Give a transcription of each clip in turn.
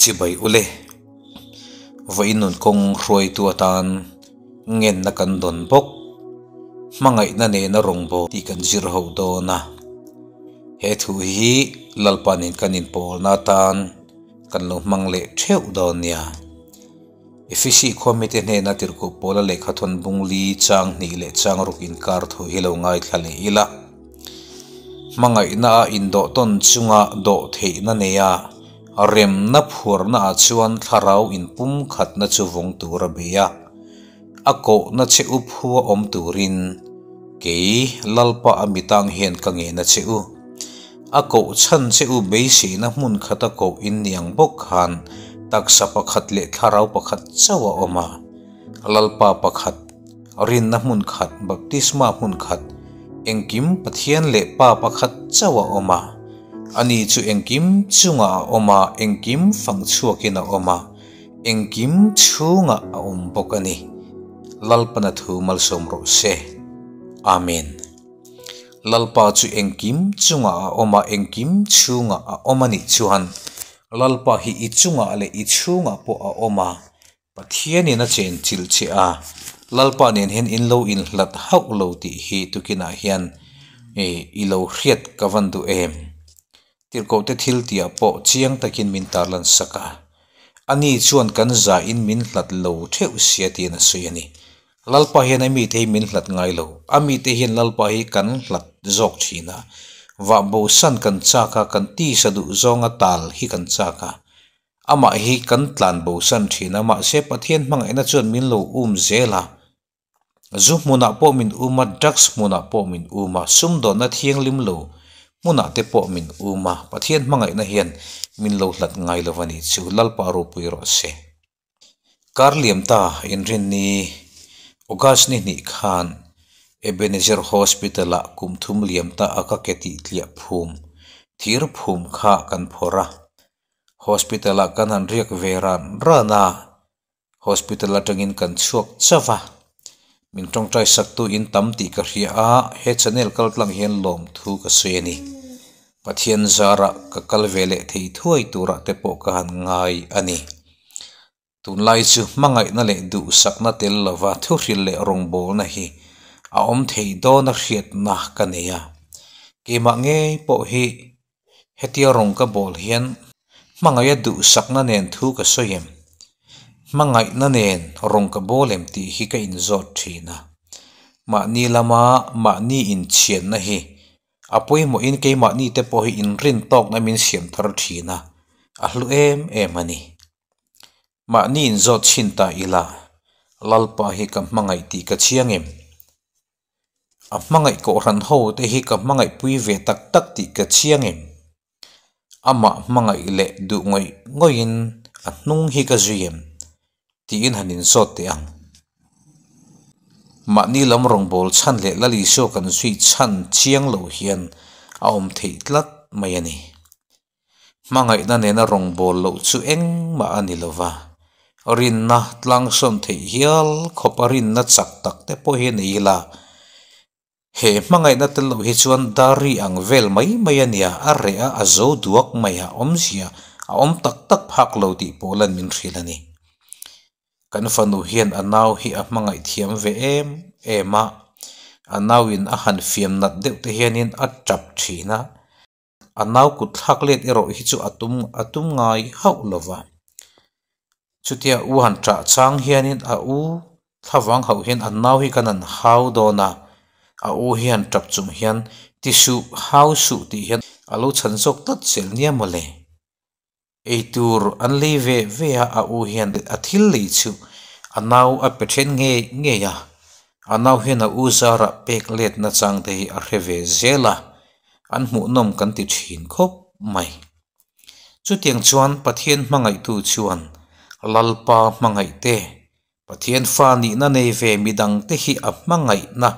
Chibai ule, vawiin nun kawng hruaitu atan ngenna kan dawn bawk. Hmangaihna nena rawngbâwl tih kan zir ho dawn a. He thu hi Lalpa nen kan inpawlna atan kan lo hmang leh theuh dawn nia. Efesi khua mite hnena tirhkoh pawla lehkha thawn bung li chang hnih leh chang ruk inkar thu hi lo ngaithla leh ila. Hmangaihna a indawh tawn chunga dawh theihna neia remna phuarna ah chuan thlarau inpumkhatna chu vawng tur a bei a. A kohna che u phua awm turin kei Lalpa a mitang hian ka ngena che u. A koh chhan che u beiseina hmun khata koh in ni ang bawk khan taksa pakhat leh thlarau pakhat chauh a awm a. Lalpa pakhat, rinna hmun khat, baptisma hmun khat, engkim Pathian leh Pa pakhat chauh a awm a. Ani chu engkim chungah a awm a, engkim fang chhuakin a awm a. Engkim chhungah a awm bawk a ni. Lalpana thu malsawm rawh se. Amen. Lalpa chu engkim chungah a awm a, engkim chhungah a awm a nih chuan Lalpa hi i chungah leh i chhungah pawh a awm a, Pathianin a chen chilh che a, Lalpa nen hian in lo inhlat hauh lo tih hi tukinah hian i lo hriat ka van duh em? Tirhkohte thil tihah pawh chiang takin min tarlan sak a. Ani chuan kan zahin min hlat lo theuh sia tiin a sawi a ni. Lalpa hian a mite hi min hlat ngai lo. A mite hian Lalpa hi kan hlat zawk thin a. Vah bosan kan chak a, kan tisa duh zawnga tal hi kan chak a. Amah hi kan tlan bosan thin a, mahse Pathian hmangaihna chuan min lo um zel a. Zu hmunah pawh min um a, drugs hmunah pawh min um a, sumdawnna thianghlim lo hmunah te pawh min um a, Pathian hmangaihna hian min lo hlat ngai lo a nih chu, Lalpa ropui rawh se. Kar liam ta inrinni August ni hnih khan Ebenezer Hospital ah kum thum liam ta a ka ke tih tliah phum, thir phum kha kan phawrh a, Hospital ah kan han riak ve ran ran a, Hospital atangin kan chhuak chauh a, min tawngtai saktu in tam tih ka hria a, he channel kal tlang hian lawmthu ka sawi a ni. Pathian zarah ka kal ve leh thei thuai turah te pawh ka han ngai a ni. Tunlai chu hmangaihna leh duhsakna tel lova thuhrilh leh rawngbawlna hi a awm thei dawn a hriatna ka nei a, keimah ngei pawh hi Hetia rawng ka bawl hian hmangaih a duhsakna nen thu ka sawi em? Hmangaihna nen rawng ka bawl em tih hi ka inzawt thin a. Mahni lama mahni inchhianna hi a pawimawhin keimahni te pawh hi inrin tawkna min siam thar thin a, a hlu em em a ni. Mahni inzawt chhin ta ila Lalpa hi ka hmangaih tih ka chiang em? A hmangaih kohhran ho te hi ka hmangaih pui ve tak tak tih ka chiang em? Amah hmangaih leh duh ngawih ngawihin a hnung hi ka zui em? Tiin han inzawt teh ang. Mahni lam rawngbâwl chhan leh Lal Isua kan zui chhan chiang lo hian a awm theih tlat mai a ni. Hmangaihna nena rawngbâwl loh chu engmah a ni lo va, rinna tlangsawn theih hial khawpa rinna chak tak te pawh hi nei ila, he hmangaihna tel loh hi chuan dari ang vel mai mai a nia, a reh a, a zo duak mai a, awmzia a awm tak tak phak lo tih pawh lan min hrilh a ni. Kan fanu hian a nau hi a hmangaih thiam ve em em a, a nauin a han fiam nat deuh te hianin a tap thin a. A nau kut thlak let erawh hi chu a tum a tum ngai hauh lo va. Chutia u han ṭah chang hianin a u thlavang hauh hian a nau hi kan han hau dawn a, a u hian ṭap chung hian ti suh, hau suh tih hian a lo chhan zawk tlat zel nia mawle. Eitur an lei ve ve a, a u hian a thil lei chu a nau a pe then ngei ngei a, a nau hian a u zarah pek let nachang te hi a hre ve zel a, an hmuhnawm kan ti thin khawp mai. Chutiang chuan Pathian hmangaihtu chuan Lalpa hmangaih te, Pathian fa nihna nei ve midang te hi a hmangaihna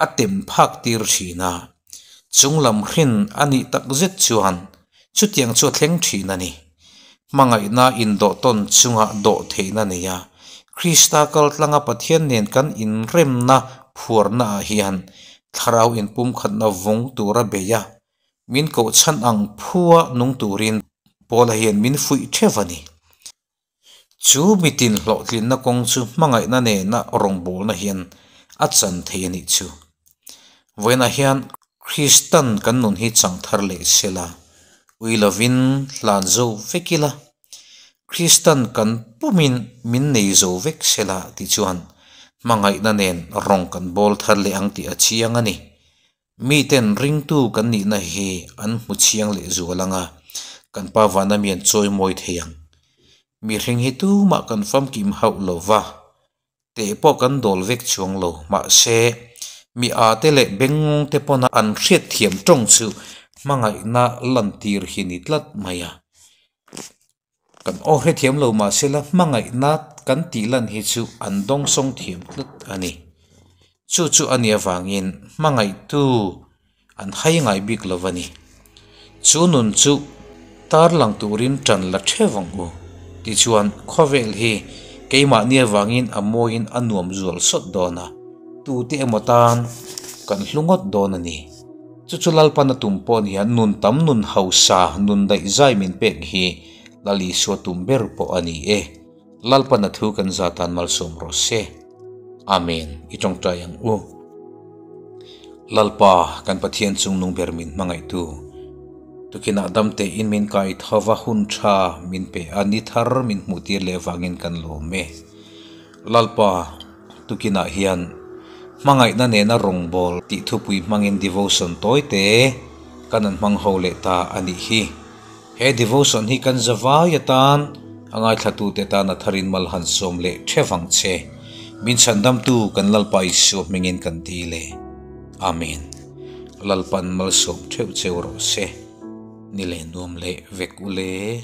a tem phak tir thin a, chunglam hrin a nih tak zet chuan chutiang chu a thleng thin a ni. Hmangaihna indawh tawn chunga dawh theihna nei a, Krista kaltlanga Pathian nen kan inremna phuarna ah hian thlarau inpumkhatna vawng tura bei a, min kohchhan ang phua nung turin. Paula hian min fuih theuh a ni. Chu mitin hlawhtlinna kawng chu hmangaihna nena rawngbawlna hian a chan thei a nih chu. Vawiinah hian Kristan kan nun hi chang thar leh sela, ui lovin hlan zo vek ila, Kristan kan pumin min nei zo vek sela tichuan hmangaihna nen rawng kan bawl thar leh ang tih a chiang a ni. Miten ringtu kan nihna hi an hmu chiang leh zual ang a, kan Pa vana mi an chawimawi thei ang. Mihring hi tumah kan famkim hauh lo va, teh pawh kan dawl vek chuang lo. Mahse, mi â te leh bengngawng te pawna an hriatthiam tawng chu hmangaihna lantir hi ni tlat mai a. Kan aw hrethiam lo mahsela hmangaihna kan tih lan hi chu an dawngsawng thiam tlat a ni. Chu chu a nih avangin hmangaihtu an hai ngai bik lo a ni. Chu nun chu tarlang turin tan la theuh ang u. Tichuan khawvel hi keimahni avangin a mawiin a nuam zual sawt dawn a, tute emaw tan kan hlu ngawt dawn a ni. Chu chu Lalpan a tum pawh nia nun tam nun hausa nun daih zai min pek hi Lal Isua tum ber pawh a ni e. Lalpan a thu kan za tan malsawm rawh se. Amen. I tawngtai ang u. Lalpa kan Pathian chungnung ber min hmangaihtu. Tukinah dam tein min kai tho va hun tha min pe a ni thar min hmuh tir leh vangin kan lawm e. Lalpa, tukinah hian hmangaihna nena rawngbâwl tih thupui hmangin devotion tawi te kan an hmang ho leh ta a nih hi. He devotion hi kan zavai atan a ngaithlatute tan a tharin mal han sawm leh theuh ang che. Min chhandamtu kan Lalpa Isua hmingin kan dil e. Amen. Lalpan malsawm theuh cheu rawh se. Ni leh nuam leh vek u le.